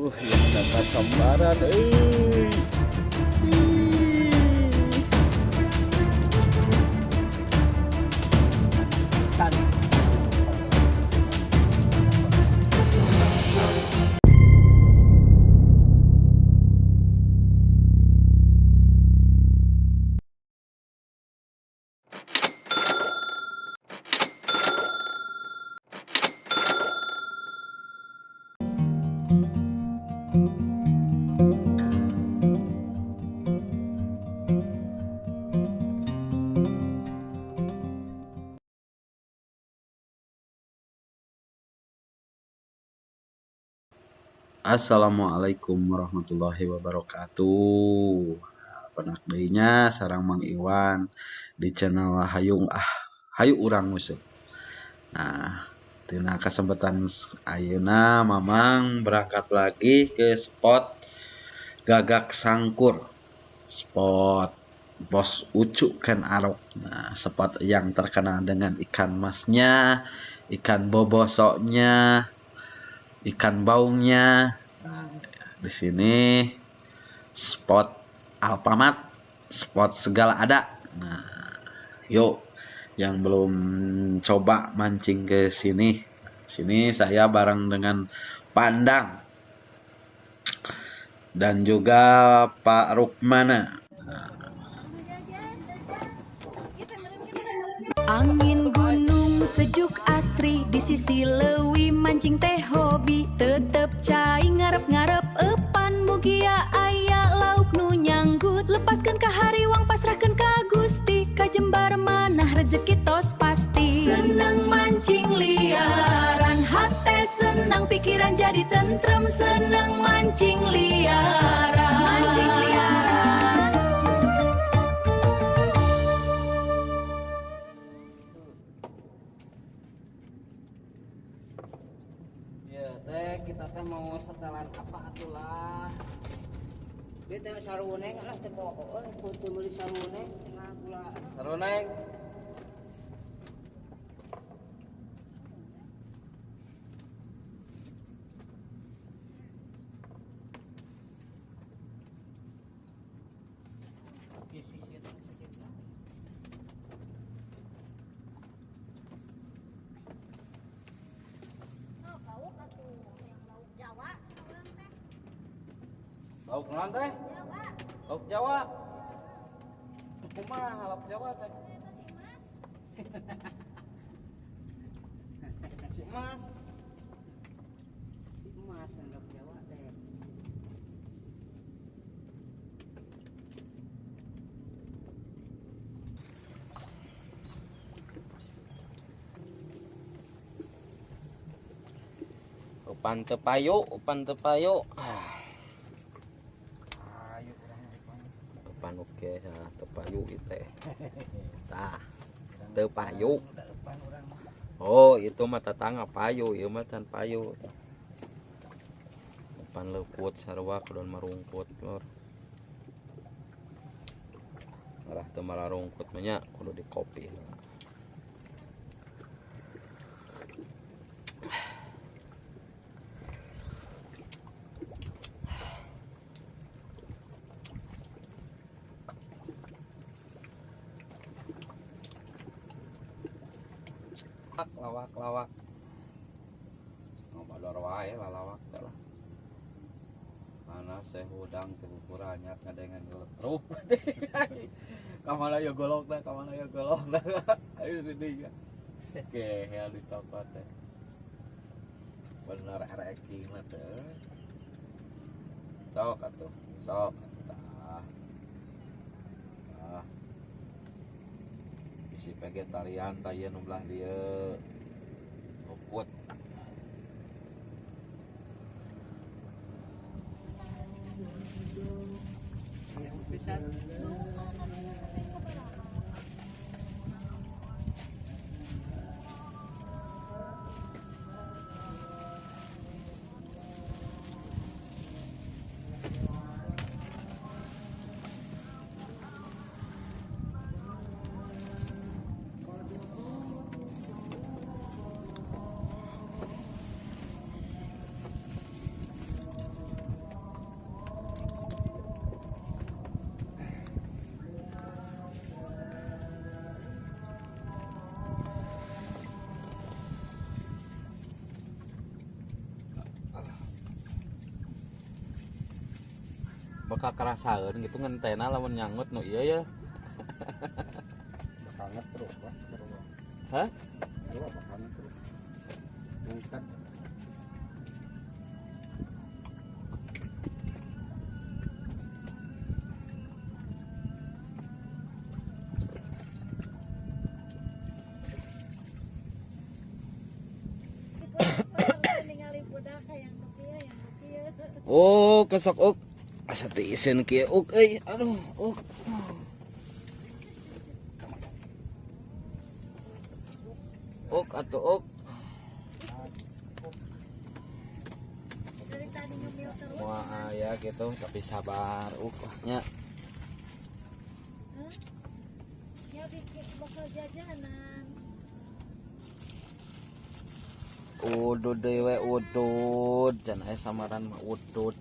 Ya dapat sambaran euy. Assalamualaikum warahmatullahi wabarakatuh. Penak deui nya sareng Mang Iwan di channel Hayung ah Hayu Urang Nguseup. Nah, tina kesempatan ayeuna Mamang berangkat lagi ke spot Gagak Sangkur. Spot Bos Ucu Ken Arok. Nah, spot yang terkenal dengan ikan masnya, ikan bobosoknya, ikan baungnya. Nah, di sini spot Alfamart, spot segala ada. Nah, yuk yang belum coba mancing ke sini. Sini saya bareng dengan Pandang dan juga Pak Rukmana. Angin gunung sejuk asri di sisi leuwi, mancing teh hobi tetep cai ngarep-ngarep eupan mugia aya lauk nu nyanggut. Lepaskeun ka hariwang, pasrahkeun ka Gusti, ka jembar manah rezeki tos pasti. Seneng mancing liaran, hate senang, pikiran jadi tentrem. Seneng mancing liaran, mancing liaran. Ya teh, kita teh mau setelan apa atulah? Dia teh saruneng lah, teh pokok euy, kudu meuli saruneng tengah gula. Saruneng. Oh, lauk atuh yang lauk Jawa urang teh. Lauk naon teh? Jawa. Lauk Jawa. Kumaha lauk Jawa teh? Eta si Mas. Si Mas. Si emas lauk Jawa teh. Upan teu payu, upan teu payu. Ah, Ayo urang upan. Upan oke, ah, teu payu ieu teh. Tah, teu payu. Udah eupan urang mah. Oh, itu mah tetangga payu, ieu mah can payu. Upan leuput sarua kudon marungkut lur. Arah teu mararungkut mah nya kudu dikopi. Lawak lawak. Ngobador wae lah lawak teh lah. Mana seh hudang teh ukurannya ngadengan geletruh. Kamana ya golokna, kamana ya golokna. Ayo di dieu. Gehel dicokot teh. Bener ereking lah teh. Sok atuh, sok atuh tah. Tah. Isi vegetarian tah ieu nu belah dieu. Luput. Pisan. Bakal kerasaeun gitu ngentena lamun nyanggut nu ieu ya. Bakal ngetruk wah seru. Hah? Seru bakal ngetruk. Ngungkat. Oh, kesok uk. Asa teu isin kieu uk euy. Aduh, uk. Uk atuh uk. Wah, ya gitu, tapi sabar uk nya. Ya bikin bakal jajanan. Udud deui we udud, can aya samaran mah udud.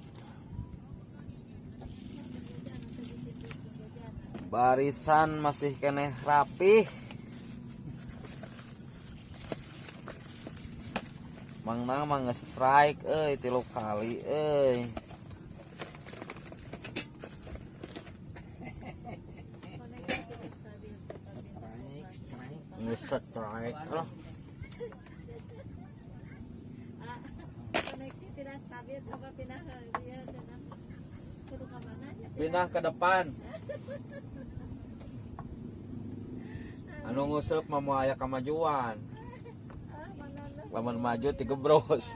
Barisan masih keneh rapih. Mang Nang mah nge-strike euy 3 kali euy. Nge-strike lah. Koneksi tidak stabil sama pindah ke dia kudu ka mana nya? Pindah ke depan. Anu nguseup mah moal aya kamajuan. Lamun maju tigebros.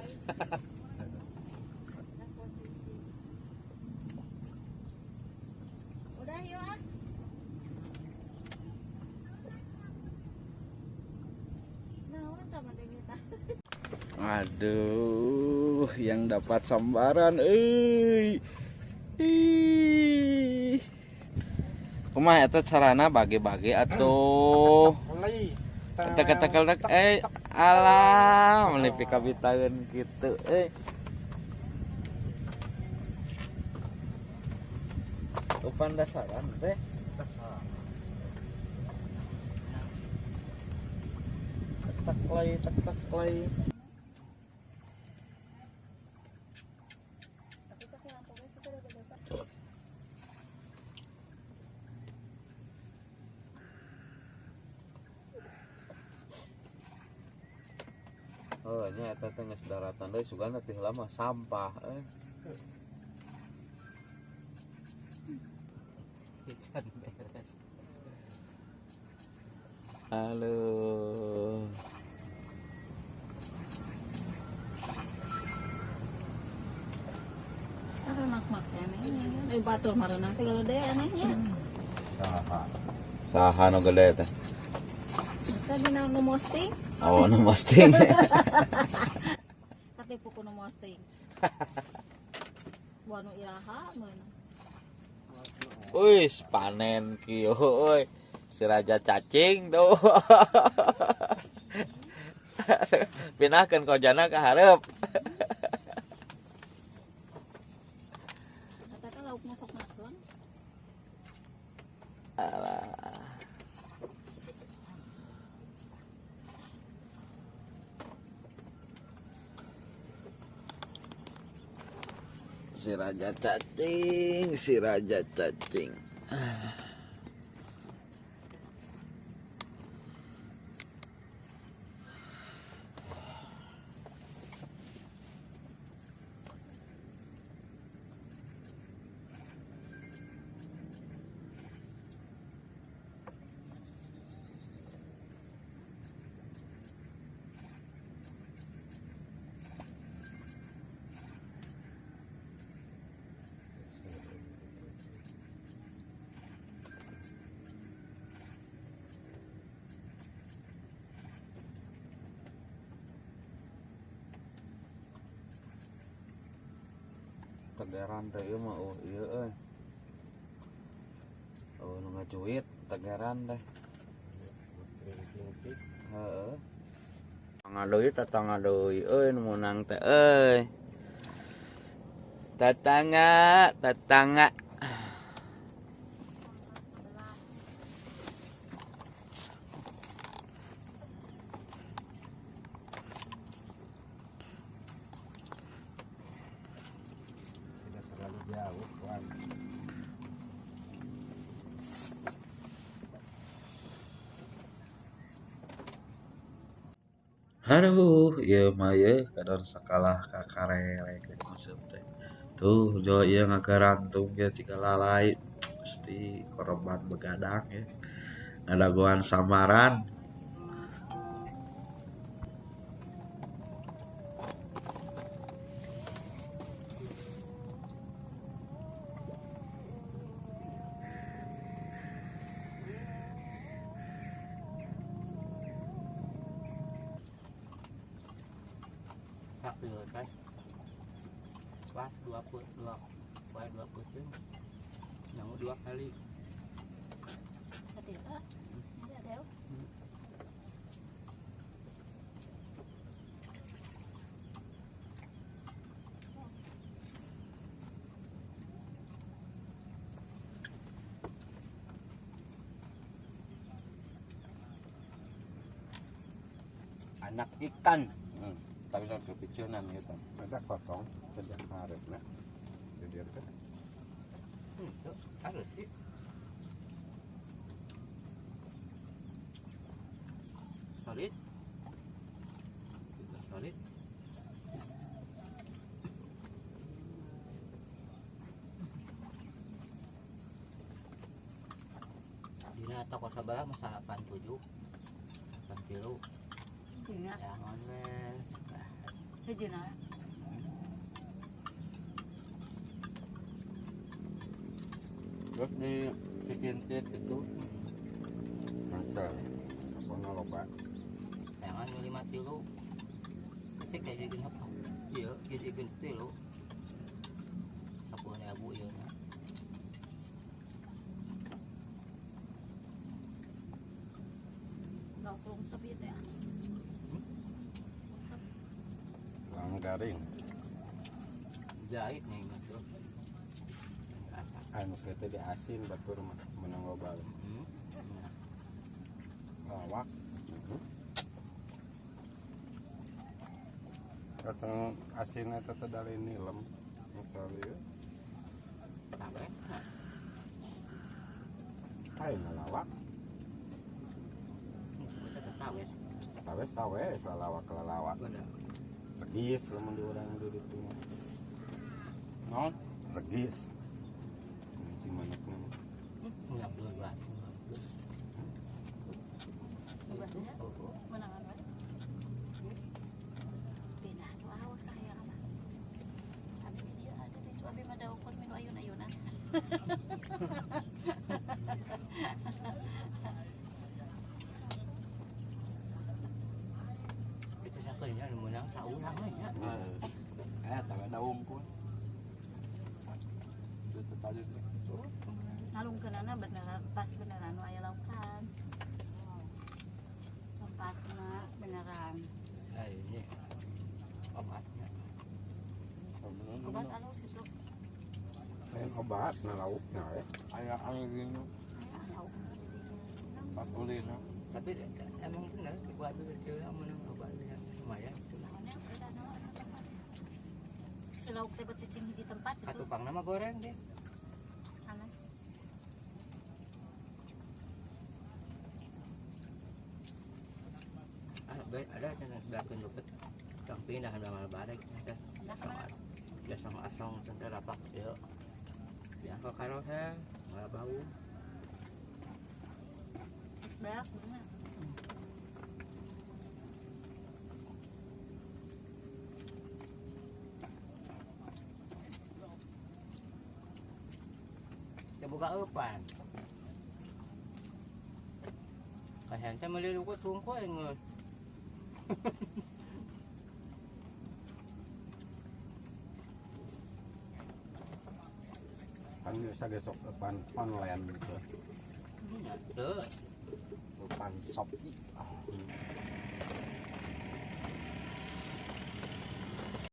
Udah yuk ah. Naon tah mending tah. Aduh, yang dapat sambaran euy. Ih. Kumaha eta carana bagi-bagi atuh. Tek-tek tek alah meuni pikabitaeun kitu euy. Upan dasaran teh. Tek lay tek tek lay. Tapi pakai lampu gas itu udah beda. Oh, nya eta teh geus daratan deui sugan teh heula mah sampah euy. Can beres. Halo. Arenak mah keneh. Batur mareunang teh gede anehnya. Saha. Saha nu gede teh? Eta dina nu posting. Oh, nu posting. Katipu ku nu posting. Buah nu iraha meunang. Wih, panen kieu euy. Si raja cacing tuh. Pindahkeun kojana ka hareup. Eta teh laukna sok nasun. Alah. Si raja cacing, si raja cacing. Tegaran teh ieu mah oh ieu euy. Oh nu ngacuit tegaran teh. Heeh. Tetangga deui tetangga deui euy nu meunang teh euy. Tetangga, tetangga. Jauh kan. Aduh, ieu mah ye kadon sakalah ka karelek nguseup teh. Tuh jo ieu ngagarantung ge jiga lalai. Gusti korban begadang ya. Ngadagoan sambaran. Kan pas 22 20 yang 2 kali anak ikan. Tapi saat kepicunan gitu. Ada kosong, sejak harapnya. Jadi apa? Harus sih. Solid. Solid. Dina toko sebelah masa 87 8 kilo. Dina. Jangan weh. Hejina. Terus di cikintit itu mantap. Apa ngaloba? Jangan 5 kilo. Tapi kayak jadi apa? Iya, jadi kilo. 10.000 ieu nya. Nongkrong sepi teh. Garing jahit nih gitu. Anu teh di asin batur mah menang loba. Lawak. Katang asin eta teh dari nilem kali ieu. Tawe. Kain lawak. Tawes. Tawes tawes lalawak lalawak. Regis lamun di urang di ditu. Naon? Regis. Mancing manukna. Enggak dua. Menangan wae. Pindah dua awak ka hayang mah. Abi di dieu ada teh abi mah daukon minu ayun-ayunan. Itu sakeunya nu meunang saurang we nya. Heeh. Tah daung ku. Itu tadi teh. Nalungkeunana beneran pas beneran nu aya laukan. Tempatna beneran. Nah, ini obatnya. Obat alus itu. Lain obat na laukna we. Aya alergina. Patulina. Tapi emang bener buat kecil menang obatnya lumayan gitu lah. Selauk teh cicing hiji tempat itu. Tukang nama goreng deh. Anas. Ada yang belakang deket. Tang pindah sama barek teh. Ya sama asong teh rapak ieu. Ya ke karohe, nggak bau. Beak bener. Buka eupan. Kasihan teh meuli lukut sungkoy geus. Kan bisa gesok eupan online gitu. Teu. Eupan Shopee.